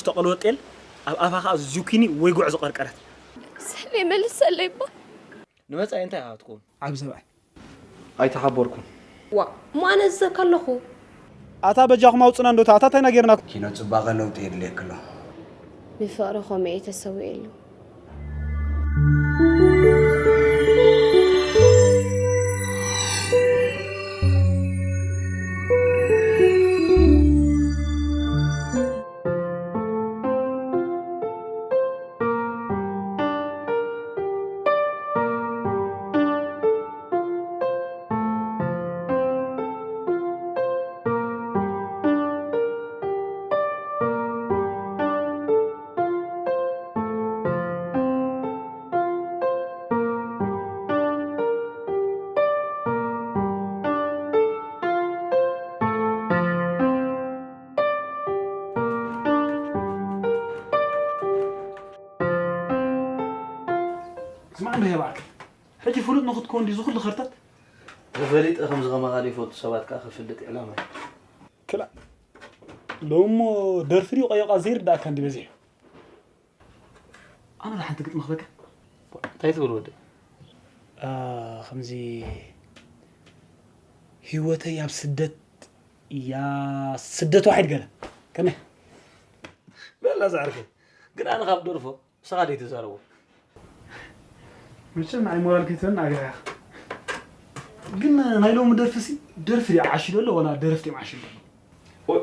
ዝተቐልወ ጤል ኣብ ኣፋ ከኣ ዙኪኒ ወይ ጉዕ ዝቐርቀረት። ሰሌ መልሰለይ እባ። ንመጻኢ እንታይ ሃትኩም? ዓብ ሰብኣይ። ኣይተሓበርኩም። ዋ እሞ ኣነ እዘካ ኣለኹ። ኣታ በጃኹም ኣውጽና እንዶ ኣታ እንታይ ናጌርና። ኪኖ ጽባቐ ለውጢ የድልየክሎ። ንፍቕሪ ከምኡ እየ ተሰዊኤሉ። ስማዕ እንዶ የባዕክ ሕጂ ፍሉጥ ንኽትከውን ድዩ ዝኹሉ ኸርተት? ተፈሊጠ ከምዚ ከማኻ ዘይፈልጡ ሰባት ከኣ ክፍልጥ ዕላማ እዩ። ክላ ሎሞ ደርፊ ድዩ ቀዮቃ ዘይርዳእካ እንዲ በዚሑ። ኣነ ሓንቲ ግጥሚ ክበካ። እንታይ ትብል ወደ ከምዚ ህይወተይ ኣብ ስደት እያ ስደት ዋሒድ ገለ ከመይ በላ ዝዓርከይ ግን ኣነ ካብ ደርፎ ንስኻ ደይ ትዛረቦ መቸም ንዓይ ሞራል ከይትበኒ ኣገባያ ግን ናይ ሎሚ ደርፊ ሲ ደርፊ ድዩ ዓሺ ዘሎ ወላ ደረፍቲ እዮም ዓሺ ዘሎ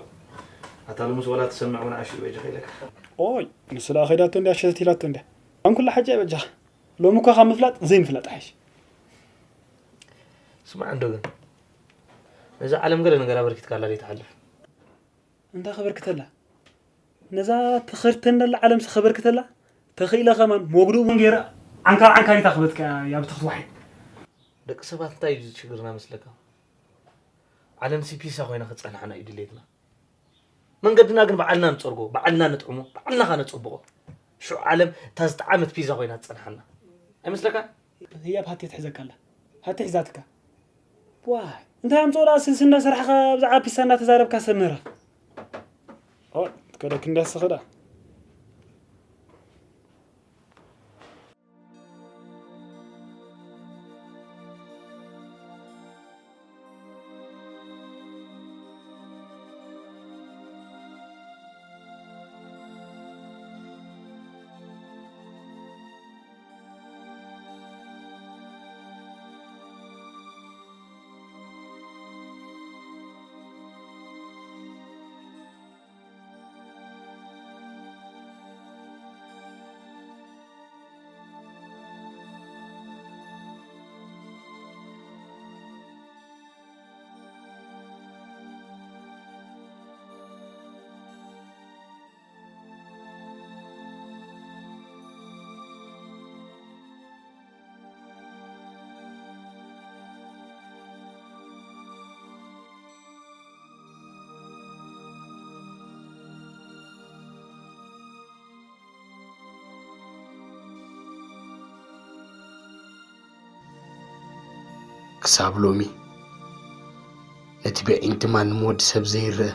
ኣታ ሎምስ ወላ ትሰምዕ እውን ዓሺ በጃ ከይለካ ኦይ ንሱ ደኣ ከይዳቶ እንድያ ሸተት ኢላቶ እንድያ ኣንኩላ ሓጃ በጃኻ ሎሚ እኳ ካብ ምፍላጥ ዘይምፍላጥ ሓይሽ ስማዕ እንዶ ግን ነዛ ዓለም ገለ ነገር ኣበርኪትካላ ደይ ትሓልፍ እንታይ ከበርክተላ ነዛ ተኸርተን ደላ ዓለምሲ ከበርክተላ ተኽኢለ ከማን መጉድኡ እውን ገይረ ዓንካር ዓንካሪታ ክበትካ እያ ብትኽትዋሒ ደቂ ሰባት እንታይ እዩ ሽግርና መስለካ ዓለምሲ ፒሳ ኮይና ክፀንሓና እዩ ድሌትና መንገድና ግን በዓልና ንፀርጎ በዓልና ንጥዕሞ በዓልና ካ ነፅብቆ ሽዑ ዓለም እታ ዝጠዓመት ፒዛ ኮይና ትፀንሓና ኣይመስለካ ህያብ ሃቴ ትሕዘካ ኣላ ሃቴ ሒዛትካ ዋይ እንታይ ኣምፅኦ ደኣ ስልሲ እንዳሰራሕኻ ብዛዕባ ፒሳ እንዳተዛረብካ ሰብ ምህራፍ ከደክ እንዳስኽዳ ክሳብ ሎሚ ነቲ ብዒንቲ ማንም ወዲ ሰብ ዘይረአ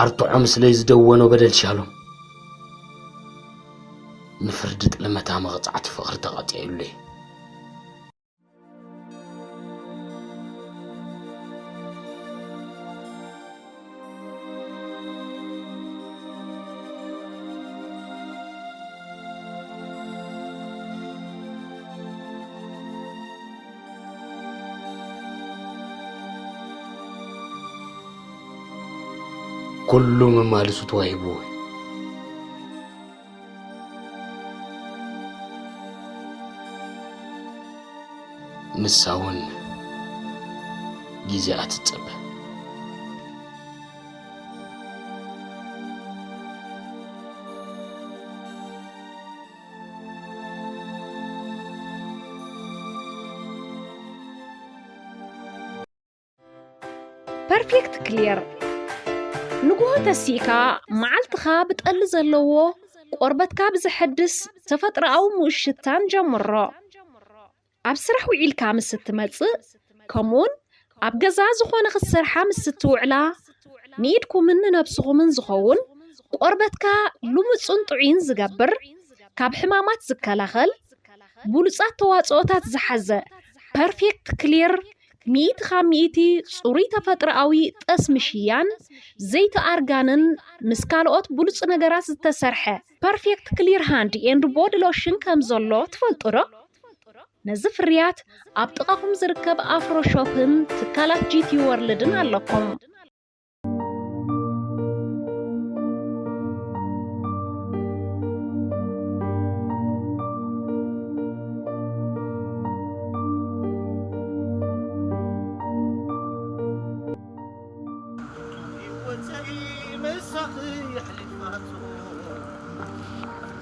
ኣርትዖ ምስለይ ዝደወኖ በደል ሻሎም ንፍርዲ ጥልመታ መቕጻዕቲ ፍቕሪ ተቐጺዑሉ እዩ። ኩሉ መማልሱ ተዋሂብዎ እዩ። ንሳ እውን ግዜኣ ትጸበ። ፐርፌክት ክሊር ንግሆ ተሲእካ መዓልትኻ ብጠሊ ዘለዎ ቆርበትካ ብዘሐድስ ተፈጥሮኣዊ ምውሽታን ጀምሮ። ኣብ ስራሕ ውዒልካ ምስ እትመጽእ ከምኡውን ኣብ ገዛ ዝኾነ ክትሰርሓ ምስ እትውዕላ ንኢድኩምን ንነብስኹምን ዝኸውን ቆርበትካ ልሙጽን ጥዑይን ዝገብር፣ ካብ ሕማማት ዝከላኸል፣ ብሉጻት ተዋጽኦታት ዝሓዘ ፐርፌክት ክሊር፣ ሚእቲ ካብ ሚእቲ ጽሩይ ተፈጥሮኣዊ ጠስሚ ሽያን ዘይቲ ኣርጋንን ምስ ካልኦት ብሉጽ ነገራት ዝተሰርሐ ፐርፌክት ክሊር ሃንድ ኤንድ ቦዲ ሎሽን ከም ዘሎ ትፈልጡ ዶ? ነዚ ፍርያት ኣብ ጥቓኹም ዝርከብ ኣፍሮ ሾፕን ትካላት ጂ ቲ ወርልድን ኣለኩም።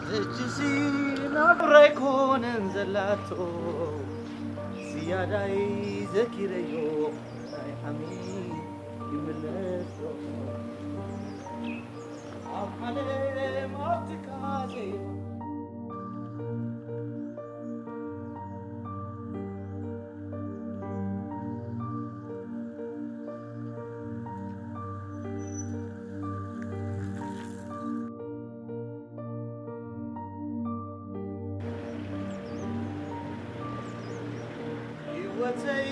ሕጅሲ ናብራ ኣይኮነን ዘላቶ ዝያዳይ ዘኪረዮ ናይ ዓሚ ይምለሶ ኣብ ዓለም ኣብ ትካዜ ህይወተይ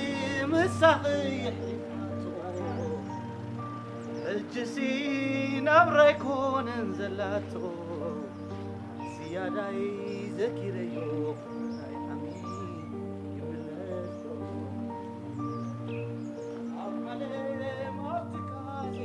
ምሳኺ የሕሊፋቶ ሕጅሲ ናብራ ኣይኮነን ዘላቶ ዝያዳይ ዘኪረዮ ናይ ዓሚ ይምለሶ ኣብ ዓለም ኣብ ትካዜ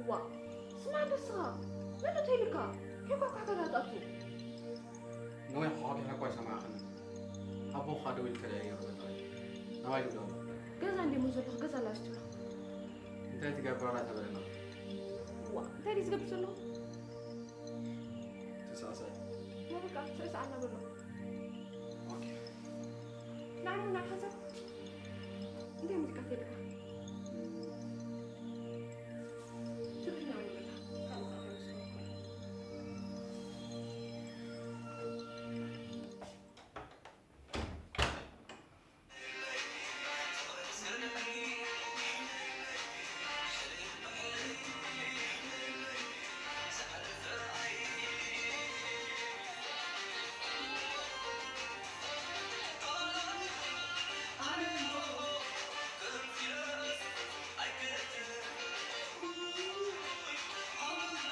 ዋ ስማ ደስኻ መን እንታይ ኢልካ ከይኳኳሕካ ዳትኣቱ ነዊሕ ኳኳኺኻ እኳ ኣይሰማዕኽን ኣቦኻ ደው ኢልካ ደኣ ይገርመካ ናባይ ልብሎ ገዛ እንዲሞ ዘለኹ ገዛ ላሽ ትብሎ እንታይ ትገብር ኣላ ተበለና ዋ እንታይ ድዩ ዝገብር ዘለኹ ተሳእሳእ ሞ በቃ ስእሳእ ኣላ በሎ ኦኬ ንዓሞ ናብ ሓንሳብ እንታይ ሙዚቃ ትደልኻ ትግርኛ ወይ በላ ካልእ ቋንቋ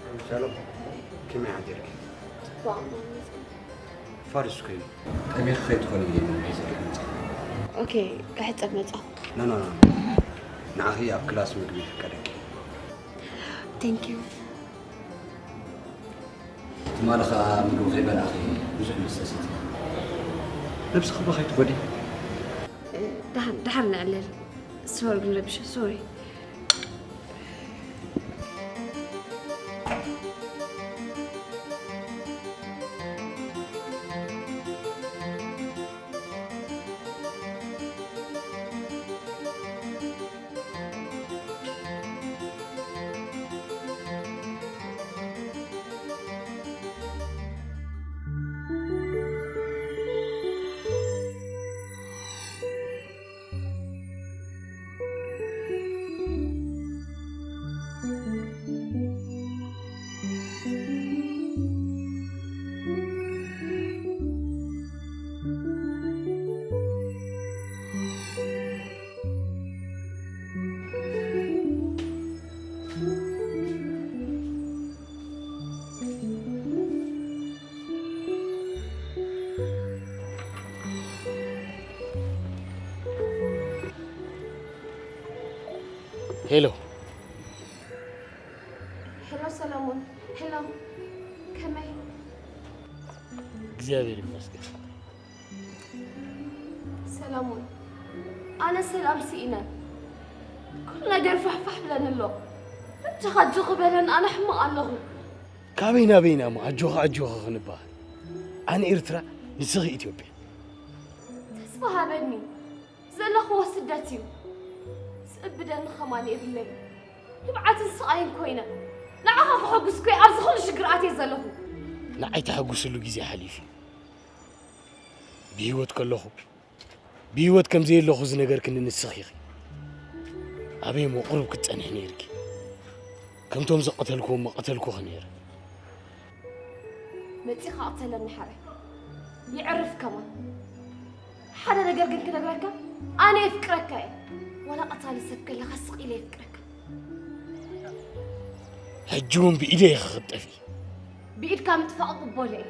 ይመስለኩም ሻሎም ከመይ ሓዲርኪ? ፋሪስ ኮይኑ ጠሚኺ ከይትኾኒ ኢለ ንዘልኪ መጻ ኦኬ ክሕጸብ መጻ ኖ ኖ ኖ ንዓኺ ኣብ ክላስ ምግቢ ይፍቀደኪ Thank you ትማሊ ኸኣ ምግቢ ከይበላዕኺ ብዙሕ መስተ ሰትየ። ነብስኺ እባ ከይትጎድኢ። ደሓን ደሓር ነዕልል። ሶሪ ግን ረቢሸ ሶሪ። ሄሎ። ሄሎ ሰለሙን፣ ሄሎ፣ ከመይ? እግዚኣብሔር ይመስገን። ሰለሙን፣ ኣነ ሰላም ስኢነ። ኩሉ ነገር ፋሕፋሕ ብለኒ ኣሎ። ኣጆኻ ኣጆኺ በለኒ፣ ኣነ ሕማቕ ኣለኹ። ካበይ ናበይና እሞ ኣጆኻ ኣጆኻ ክንበሃል? ኣነ ኤርትራ፣ ንስኺ ኢትዮጵያ። ተስፋ ሃበኒ። ዘለኽዎ ስደት እዩ። ዝእብደኒ ከማን የብለይ። ንብዓትን ስቓይን ኮይነ ንዓኻ ከሐጉስ እኮ ኣብዚ ኩሉ ሽግር ኣትየ ዘለኹ። ንዓይ ተሐጉስሉ ግዜ ሓሊፉ እዩ። ብህይወት ከለኹ ብህይወት ከም ዘየለኹ ዝነገርክኒ ንስኺ ኢኺ። ኣበይ እሞ ቁሩብ ክትጸንሒ ነይርኪ። ከምቶም ዝቐተልክዎም ምቐተልኩኺ ነይረ። መጺኻ ቅተለኒ ሓራይ። የዕርፍ ከማን። ሓደ ነገር ግን ክነግረካ፣ ኣነ የፍቅረካ እየ። ዋላ ቀታሊ ሰብ ከለኻ ስቕ ኢለ የፍቅረካ። ሕጂ እውን ብኢደይ ኢኺ ክትጠፍኢ። ብኢድካ ምጥፋእ ቅበሎ እየ።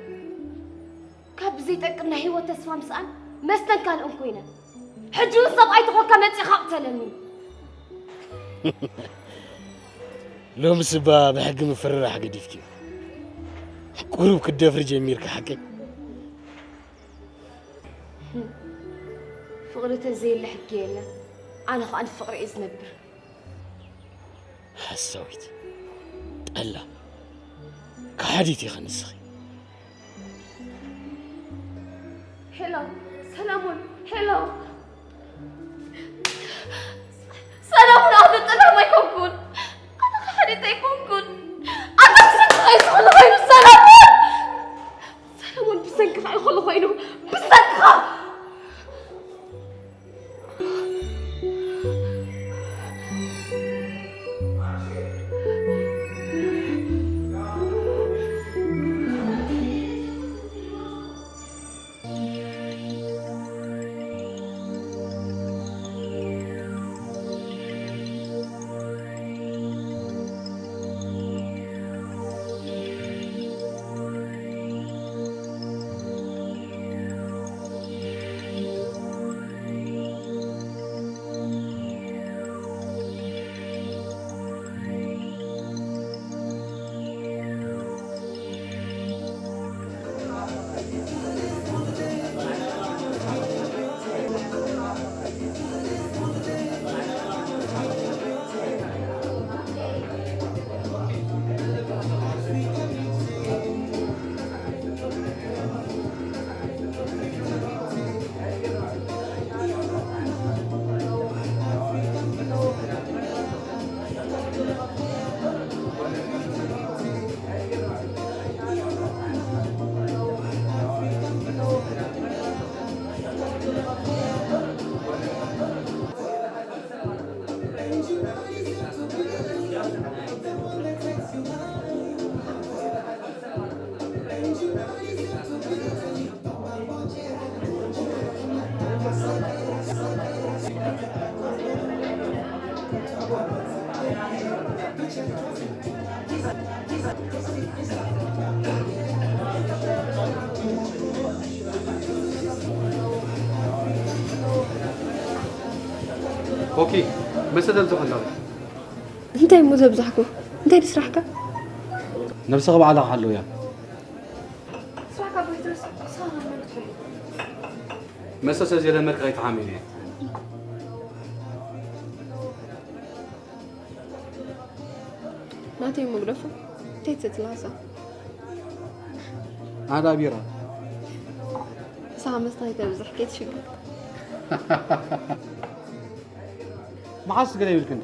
ካብ ብዘይጠቅም ናይ ህይወት ተስፋ ምስኣን መስተን ካልእን ኮይነ። ሕጂ እውን ሰብኣይ ተኾንካ መጺኻ ቅተለኒ። ሎምስ እባ ብሕጊ ምፍርራሕ ገዲፍኪ። ቁሩብ ክትደፍሪ ጀሚርኪ ሓቀይ። ፍቕሪ ተዘየለ ሕጊ የለን። ኣነ ኸኣ ንፍቕሪ እየ ዝነብር። ሓሳዊት፣ ጠላም፣ ከሓዲት ኢኺ ንስኺ። ሄሎ ሰለሙን፣ ሄሎ ሰለሙን፣ ኣነ ጠላም ኣይኮንኩን። ኣነ ከሓዲት ኣይኮንኩን። ኣታ ብሰንክኻ እዩ ዝኾነ ኮይኑ ሰለሙን። ሰለሙን፣ ብሰንክኻ እዩ ዝኾነ ኮይኑ። ብሰንክኻ። ኦኬ፣ መስተ ተብዝሑ ኣለኹ። እንታይ እሞ ዘብዛሕኩ? እንታይ ድስራሕካ? ነብስኺ ባዕልኺ ሓልውያ። መስተ ስለ ዘይለመድኪ ከይትሓምሚ እየ። ናተይ እሞ ግደፎ። እንታይ ትሰቲ ኣለኻ ንስኻ? ኣነ ቢራ። ንስኻ መስተ ከይተብዝሕ ከይትሽገር። መዓስ ገለ ይብልክኒ?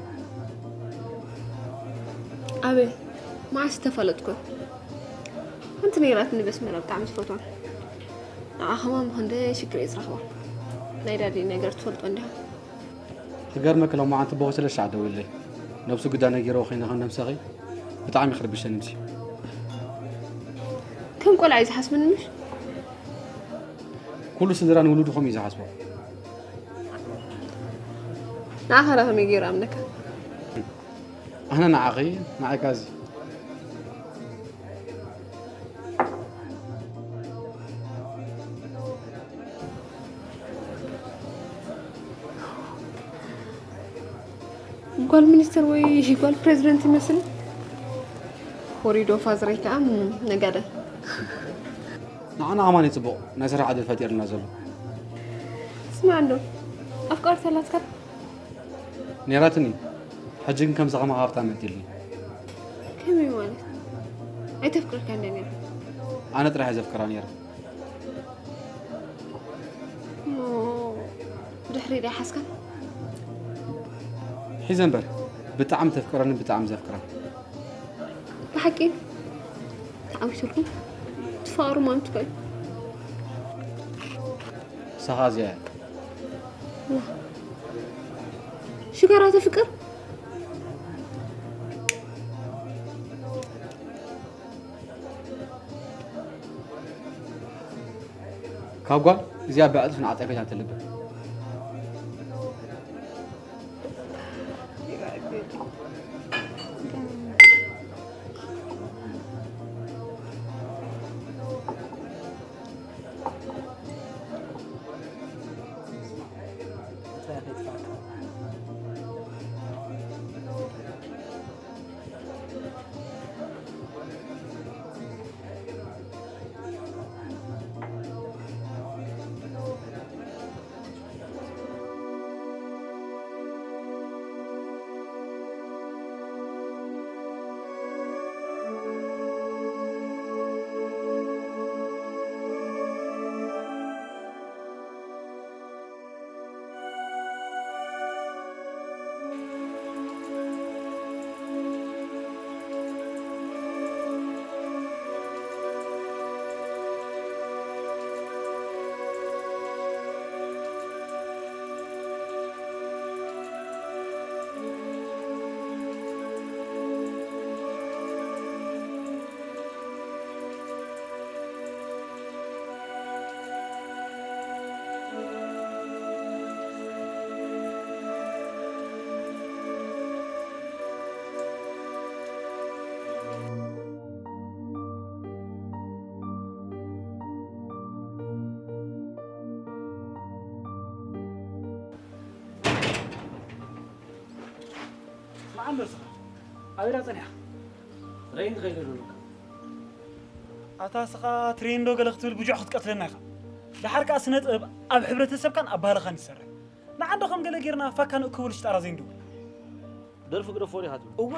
ኣበይ መዓስ ዝተፋለጥኩ? ሓንቲ ነይራትኒ በስመራ ብጣዕሚ ዝፈትዋ። ንዓ ከማን ብኽንደይ ሽግር እየ ዝረኽባ። ናይ ዳዲ ነገር ትፈልጦ እንዲኻ። ክገርመኪ ሎማዓንቲ ብወሰለ ሻዕ ደዊለይ። ነብሱ ግዳ ነጊረዎ ከይነ ከም ነብሰኺ ብጣዕሚ ክርብሸኒ ምሲ። ከም ቆልዓ እዩ ዝሓስበኒ ምሽ? ኩሉ ስድራ ንውሉዱ ከምኡ እዩ ዝሓስቦ። ንዓኻ ኸ ከመይ ገይሩ ኣምነካ? ኣነ ንዓኺ ንዓይ ካዚ እንኳ ጓል ሚኒስትር ወይ ጓል ፕሬዚደንት ይመስል። ኮሪዶ ፋዝረይ ከዓ ነጋዳይ። ንዓና ከማን እዩ ፅቡቕ ናይ ስራሕ ዕድል ፈጢርልና ዘሎ። ስማዕ እንዶ ኣፍቃርቲ ኣላትካ? ነይራትኒ። ሕጂ ግን ከምዚ ከማኻ ሃብታም መፂልኒ። ከመይ ማለት? ኣይተፍቅረካ እንደ ነይራ? ኣነ ጥራሕ እየ ዘፍቅራ ነይረ። እሞ ድሕሪ ዶ ሓዝካ? ሒዘ እምበር ብጣዕሚ ተፍቅረኒ ብጣዕሚ ዘፍቅራ። ብሓቂ ተዓዊትልኩም ትፋሩ ማለት ትኽእል። ንስኻ እዚኣ እያ። ሽጋራ ተፍቅር? ካብ ጓል እዚኣ ብዕፅፍ ንዓፀ ከይታ ትልብን። መዓንዶ ስኻ ኣበይ ዳ ጸኒሕካ? ትሬን ትኸይድ ኣለካ። ኣታ ስኻ ትሬን ዶ ገለ ክትብል ብጆዕ ክትቀትለና ኢኻ። ደሓር ከኣ ስነ ጥበብ ኣብ ሕብረተሰብካን ኣብ ባህልኻን ይሰርሕ። ንዓንዶ ከም ገለ ጌርና ፋካ ንእከበሉ ሽጣራ ዘይንድው። ደርፊ ግደፎ ዲኻ ትብል? እወ።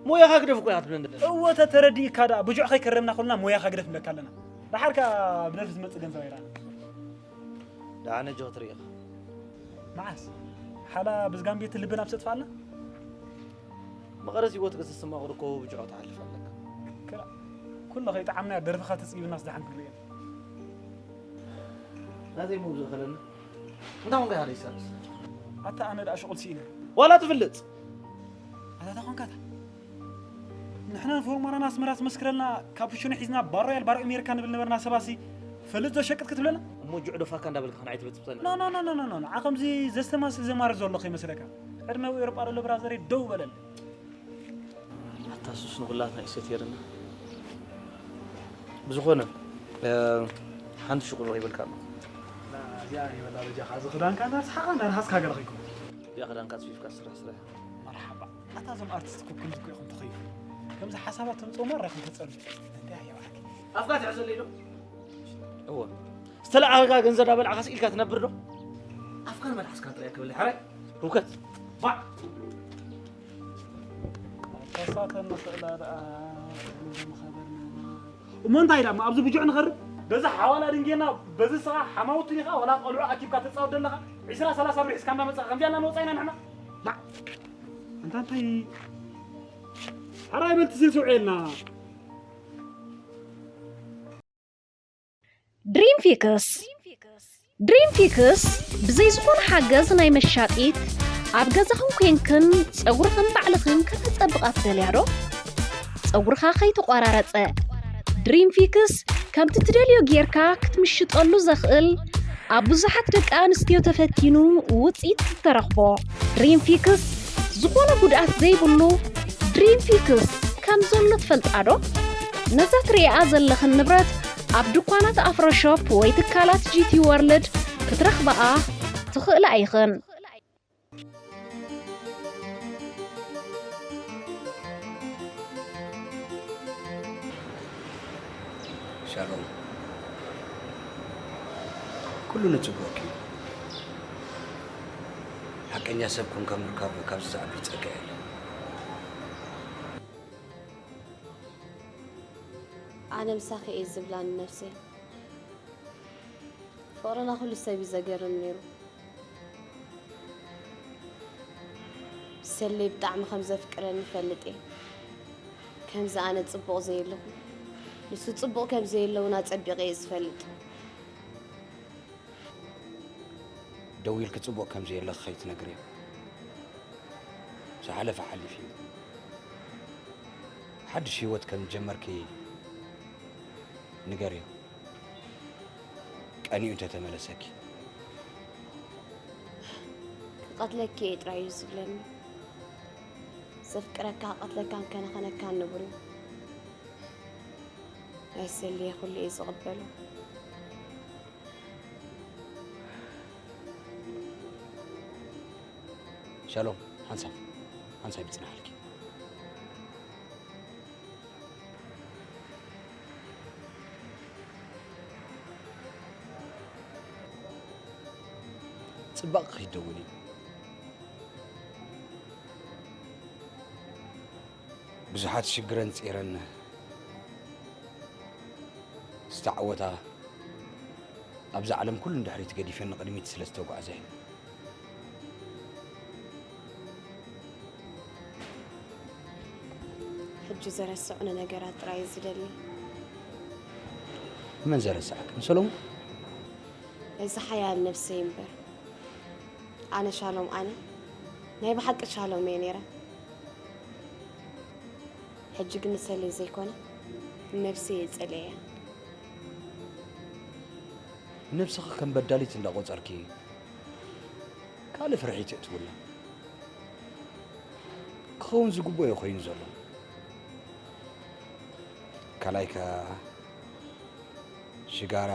ሞያኻ ግደፍ እኮ ኢኻ ትብለኒ ዘለኻ። እወ ተተረዲእካ ደኣ ብጆዕ ከይከረምና ኮልና ሞያኻ ግደፍ ንብለካ ኣለና። ደሓር ከኣ ብደርፊ ዝመጽእ ገንዘብ ኣይረኣና። ደሓነ ጆ ትርኢ ኢኻ። መዓስ? ሓላ ብዝጋምቤት ልብና ምስ ኣጥፋኣልና? መቐረት ህይወት ገሰ ስማቑር እኮ ብጅዖ ትሓልፍ ኣለካ። ክላ፣ ኩሉ ከይጠዓምና ደርፍኻ ተጽጊብና ስደሓን ክንርእየን። ናተይ ምውዝእ ከለና እንታይ ኮንካ ኢኻ ደይሳልስ? ኣታ ኣነ ደኣ ሽቑል ስኢነ። ዋላ ትፍልጥ? ኣታ እንታይ ኮንካ እታ? ንሕና ንፎርማና ኣስመራ ትመስክረልና ካፑቹኖ ሒዝና ባር ሮያል ባር ኣሜሪካ ንብል ነበርና ሰባሲ ፈልጥ ዶ ሸቅጥ ክትብለና? እሞ ጅዕዶ ፋካ እንዳበልካ ከነዓይ ትበጽብጠና? ኖ ኖ ኖ ኖ ኖ ኖ ዓኸምዚ ዘስተማስል ዘማሪ ዘሎ ከይመስለካ። ዕድመ ኣብ ኤውሮጳ ዘሎ ብራዘረይ ደው በለል። ኣታ ሱስ ንኹላትና እዩ ሰቲርና። ብዝኾነ፣ እ፣ ሓንቲ ሽቁል ረኺበልካ ኣለኹ። እዚኣ ይበላ በጃኻ፣ እዚ ክዳንካ እንዳስሓኻ እንዳርሃስካ ገለ ኸይኮነ። እዚኣ ክዳንካ ኣስፊፍካ ስራሕ ስራሕ። መርሓባ። ኣታ እዞም ኣርቲስት እኮ ከምዚ እኮ ኢኹም ትኸዩ። ከምዚ ሓሳባት ተምጽኡ ማራ ኢኹም ተጸልዩ። እንታይ ኣየዋዕክ? ኣፍካ ትሕዘለይ ዶ? እወ። ዝተለኣኸካ ገንዘብ እንዳበላዕካ ስኢልካ ትነብር ዶ? ኣፍካ ንመልሓስካ ጥራይ ክብል፣ ሕራይ? ህውከት። ባዕ! ኣሳተን ንኽእላ ደኣ፣ እሞ እንታይ ደኣ፣ ኣብዚ ብጁዕ ንኸርብ? በዚ ሓዋላ ድንጌና፣ በዚ ስኻ ሓማውት ዲኻ፣ ወላ ቆልዑ ኣኪብካ ትጻወት ዘለኻ? ዒስራ ሰላሳ ብር ሒዝካ እንዳመጻኻ፣ ከምዚኣ እናመጻኢና ንሕና? ላዕ! ኣንታ እንታይ? ሓራይ በልቲ ሲል ስውዔልና። ድሪም ፊክስ። ድሪም ፊክስ ብዘይ ዝኾነ ሓገዝ ናይ መሻጢት፣ ኣብ ገዛኹም ኮንክን ጸጉርኽን ባዕልኽን ከተጸብቓ ትደልያ ዶ? ጸጉርኻ ከይተቋራረጸ። ድሪም ፊክስ ከምቲ ትደልዮ ጌርካ ክትምሽጠሉ ዘኽእል፣ ኣብ ብዙሓት ደቂ ኣንስትዮ ተፈቲኑ ውጽኢት ዝተረኽቦ። ድሪም ፊክስ ዝኾነ ጉድኣት ዘይብሉ ድሪም ፊክስ ከም ዘሎ ትፈልጣ ዶ? ነዛ ትርእይኣ ዘለኽን ንብረት ኣብ ድኳናት ኣፍሮ ሾፕ ወይ ትካላት ጂ ቲ ወርልድ ክትረኽብኣ ትኽእላ ኢኽን። ሻሎም፣ ኩሉ ንጽቡቕኪ። ሓቀኛ ሰብ ኮንካ ምርካብ ካብዚ ዝዓቢ ጸጋ የለን። ኣነ ምሳኺ እየ ዝብላኒ ነብሰይ። ፍቕርና ኩሉ ሰብ እዩ ዘገርም ነይሩ። ሰለይ ብጣዕሚ ከም ዘፍቅረኒ ይፈልጥ እየ። ከምዚ ኣነ ጽቡቕ ዘየለኹ፣ ንሱ ጽቡቕ ከም ዘየለ እውን ኣጸቢቐ እየ ዝፈልጥ። ደዊልኪ ጽቡቕ ከም ዘየለኺ ከይትነግርዮ። ዝሓለፈ ሓሊፉ እዩ። ሓድሽ ህይወት ከም ዝጀመርኪ ንገርዮ። ቀኒኡ እንተተመለሰኪ። ክቐትለኪ እየ ጥራይ እዩ ዝብለኒ። ዘፍቅረካ ክቐትለካን ከነኸነካን ንቡር እዩ። ናይ ሰልየ ኩሉ እየ ዝቕበሎ። ሻሎም፣ ሓንሳብ፣ ሓንሳብ ይጽናሓልኪ። ጽባቕ ከይትደውሊ። ብዙሓት ሽግረን ጼረን ዝተዓወታ፣ ኣብዛ ዓለም ኩሉ ንድሕሪት ገዲፈን ንቕድሚት ስለ ዝተጓዕዘ። ሕጂ ዘረስዑኒ ነገራት ጥራይ እዩ ዝደሊ። መን ዘረስዓክ? ንሰሎሙን? እዚ ሓያል ነብሰይ እምበር። ኣነ ሻሎም፣ ኣነ ናይ ብሓቂ ሻሎም እየ ነይረ። ሕጂ ግን ንሰለይ ዘይኮነ፣ ንነብሰይ እየ ጸሊኤያ። ነብስኺ ከም በዳሊት እንዳቖጸርኪ፣ ካልእ ፍርሒ ትእትውላ። ክኸውን ዝግብኦ እዩ ኮይኑ ዘሎ። ካልኣይ ከኣ ሽጋራ፣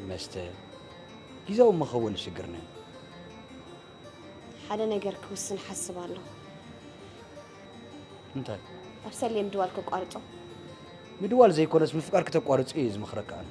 መስተ፣ ግዝያዊ መኸወሊ ሽግርና እዩ። ሓደ ነገር ክውስን ሓስብ ኣለኹ። እንታይ? ኣብ ሰሌ ምድዋል ከቋርጾ። ምድዋል ዘይኮነስ ምፍቃር ክተቋርጺ እየ ዝመኽረካ ኣነ።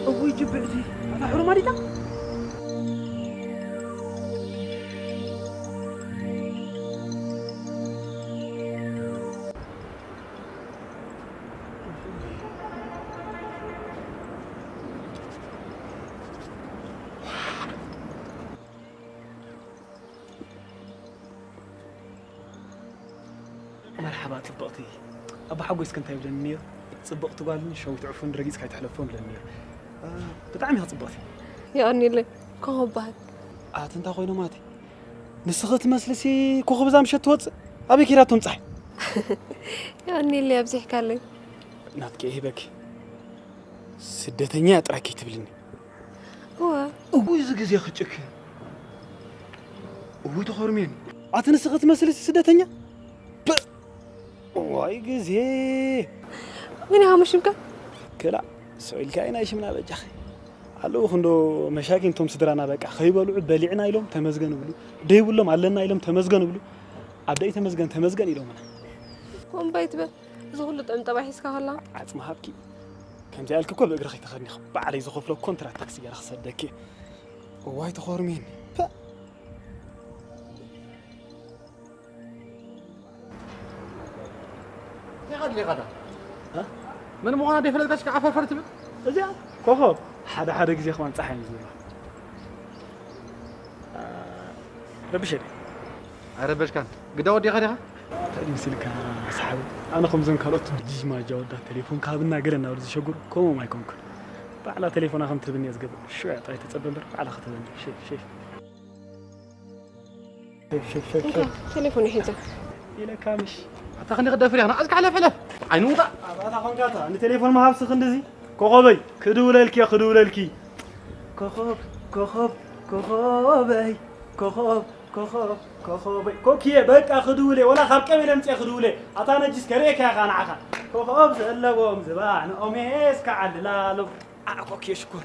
እውይ ጅብዕቲ፣ ኣታ ሕሩማ ዲታ? መርሓባ ጽብቕቲ። ኣቦ ሓጎስኪ እንታይ ይብለኒ ነይሩ? ጽብቕቲ ጓልን ሸዊት ዕፉን ረጊጽካ ኣይትሕለፎ ብለኒ ነይሩ። አ፣ ብጣዕሚ ኢኻ ጽብቕቲ። የቐኒለይ። ኮኾብ በሃል። ኣቲ እንታይ ኮይኖም ኣቲ? ንስኺ ትመስልሲ ኮኾብ እዛ ምሸት ትወጽእ? ኣበይ ከይዳ ትምጻሕ? የቐኒለይ ኣብዚሕካለይ። ናትኪ ይህበኪ። ስደተኛ እያ ጥራይ ከይትብልኒ። እወ። እውይ እዚ ግዜ ክጭክ። እውይ ተኾርሜን። ኣቲ ንስኺ ትመስልሲ ስደተኛ? ፕእ! እዋይ ግዜ። መን ኢኻ ሽምካ? ክላ ሰው ኢልካ ኢና ሽምና በጃኺ። ኣለዉ ክንዶ መሻኪን ቶም ስድራና በቃ ከይበልዑ በሊዕና ኢሎም ተመዝገን ይብሉ። ደይብሎም ኣለና ኢሎም ተመዝገን ይብሉ። ኣብ ደይ ተመዝገን ተመዝገን ኢሎምና። ኮምባይ ትበል። እዚ ኩሉ ጥዕም ጠባይ ሒዝካ ከላ። ዓጽሚ ሃብኪ። ከምዚ ያልክ እኮ ብእግሪ ከይተኸድኒ ኢኹ። ባዕለይ ዝኸፍሎ ኮንትራት ታክሲ ገይረ ክሰደኪ። እዋይ ተኾርሜን። ፐ! እንታይ ኢኻ ድሌኻ ዳ? እ? መን ምዃና ደይፈለጥካስ ከዓ ፈርፈር ትብል? እዚኣ ኮኾብ ሓደ ሓደ ግዜ ከማን ፀሓይ እዩ ዝብላ። አ፣ ረብሸኒ። ኣይረበሽካን። ግዳ ወዲኻ ዲኻ? እንታይ ድዩ ምስልካ ሰሓቢ? ኣነ ከምዞም ካልኦት ጅጅማጃ ወዳት ቴሌፎን ክሃብና ገለ እናበሉ ዝሸግሩ ከምኦም ኣይኮንኩን። ባዕላ ቴሌፎና ከም ትህብኒ እየ ዝገብር። ሽዑ እያ ጥራይ ተጸበ እምበር ባዕላ ክትህበኒ። ሸይ፣ ሸይ። ሸይ፣ ሸይ፣ ሸይ፣ እንካ ሸይ። ቴሌፎን ይሒዛ። ኢለካ ምሽ። ኣታ ክንዲ ክደፍር ኢኻ ንዓዝካ ሕለፍ ሕለፍ። ዓይኑ ውጣ። ኣባታ ኾንካ እታ ንቴሌፎን ምሃብሲ ክንድዚ ኮኾበይ ክድውለልኪ እየ ክድውለልኪ። ኮኾብ ኮኾብ ኮኾበይ ኮኾብ ኮኾብ ኮኾበይ ኮኪየ በቃ ክድውለ ወላ ካብ ቀበሌ ምፅየ ክድውለ ኣታ ነጅስ ከርእየካ ኢኻ ንዓኻ ኮኾብ ዘለዎም ዝባን ኦሜስ ክዓልላሎም። ኣኮኪየ ሽኮር